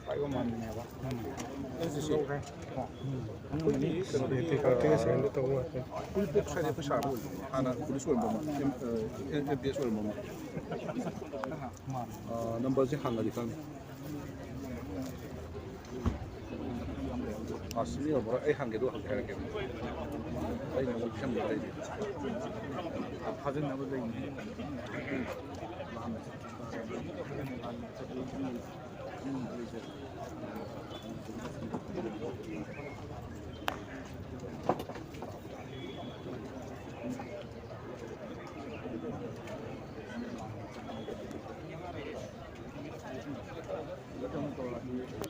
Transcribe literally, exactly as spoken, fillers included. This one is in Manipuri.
ꯄꯥꯏꯕ ꯃꯥꯟꯕꯅꯦꯕ꯫ ꯑꯦꯁ ꯗꯤ ꯁꯤ꯫ ꯑꯩꯈꯣꯏꯒꯤ ꯀꯩꯅꯣꯗꯒꯤ, ꯄꯨꯂꯤꯁ ꯕꯣꯛꯁ ꯍꯥꯏꯗꯤ ꯑꯩꯈꯣꯏ ꯁꯥꯕ ꯑꯣꯏꯗꯣꯏꯅꯦ꯫ ꯍꯥꯟꯅ ꯄꯨꯂꯤꯁ ꯑꯣꯏꯔꯝꯕ ꯑꯃ, ꯑꯦꯝ, ꯑꯦꯝ ꯄꯤ ꯑꯦꯁ ꯑꯣꯏꯔꯝꯕ ꯑꯃ꯫ ꯑꯥ, ꯅꯝꯕꯔꯁꯦ ꯍꯪꯉꯗꯤ ꯈꯪꯅꯤ꯫ ꯑꯥ, ꯁꯤ ꯃꯤ ꯑꯣꯏꯔꯝꯃꯔꯣꯏ꯫ ꯑꯩ ꯍꯪꯒꯦ, ꯑꯗꯨꯒ ꯍꯪꯒꯦ ꯍꯥꯏꯔꯛꯀꯦ꯫ ꯑꯩ ꯅꯝꯕꯔ ꯄꯤꯁꯟꯕ ꯑꯇꯩꯗꯤ꯫ ꯊꯥꯖꯤꯟꯅꯕ ꯂꯩꯅꯤ꯫